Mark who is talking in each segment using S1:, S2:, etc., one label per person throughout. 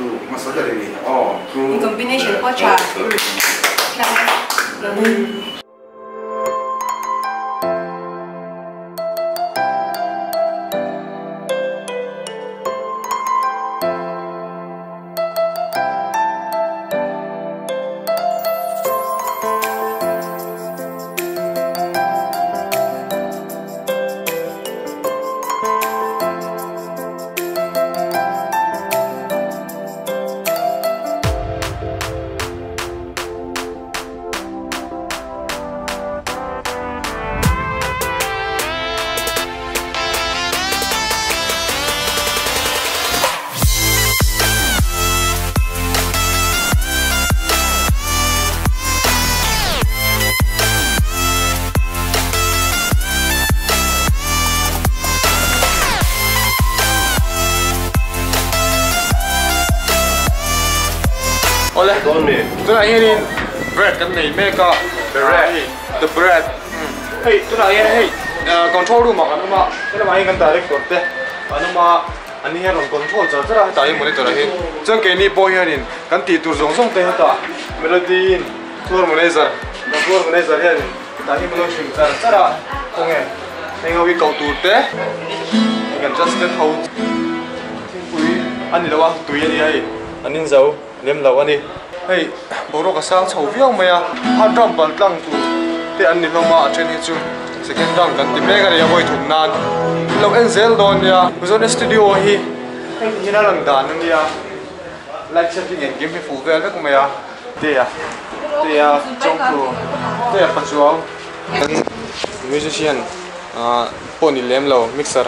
S1: tu hmasa ber i ni aw.
S2: In combination pawh a tha.
S3: Awle, tunah hianin bread kan nei mek a, the bread, hei tunah hian hei control room ah kan awm a, helamah hian kan director te an awm a, an ni hian rawn control char char a hetah hian monitor ah hian chuan keini pawh hianin kan tih tur zawng zawng te hetah melody in floor manager kan floor manager hianin hetah hian min lo hrilh char char a khawnge heng ho hi koh tur te hei kan just te tho thingpui a ni lo a tui a ni a hei an inzo lem lo a ni hei boruak a sang chho viau mai a third round bal tlang tur te an ni hlawm a a then hi chu second round kan ti mek a ni a vawi thum nan min lo en zel dawn nia Zone studio hi hei ti hian a lang dan a nia light setting engkim hi fuh vel vek mai a tea tea chawngtu tea pachuau kan musician ah pawh ni lem lo mixer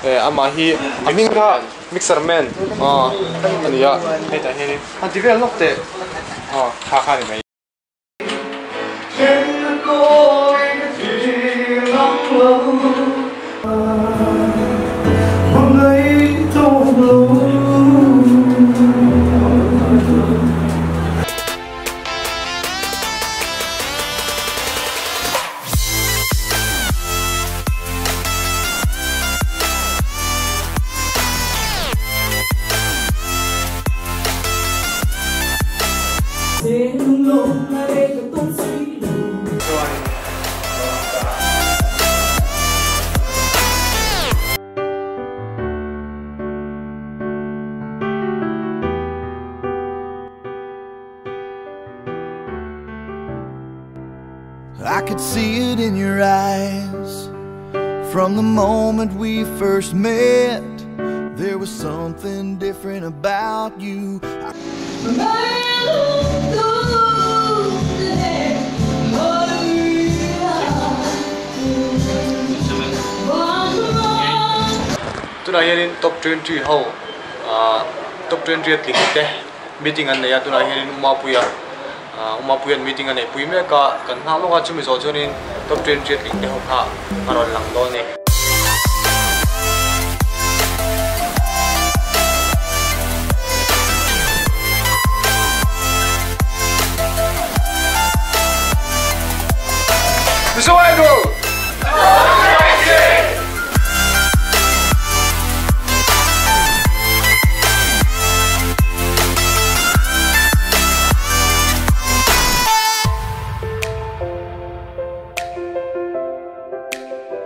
S3: eh amah hi a hming kha Mixer man aw a ni a hetah hianin han ti vel lawk teh aw kha kha a ni mai.
S4: I could see it in your eyes From the moment we first met There was something different about you
S3: Tunah hianin top 20 ho ah top 20 a tling te meeting an nei a tunah hianin Umapuia Ahh Umapuia'n meeting a neihpui mek a, kan nghak lawk a chumi zawh chuanin top 20 a tling te ho kha a rawn lang dawn a ni. Mizo Idol!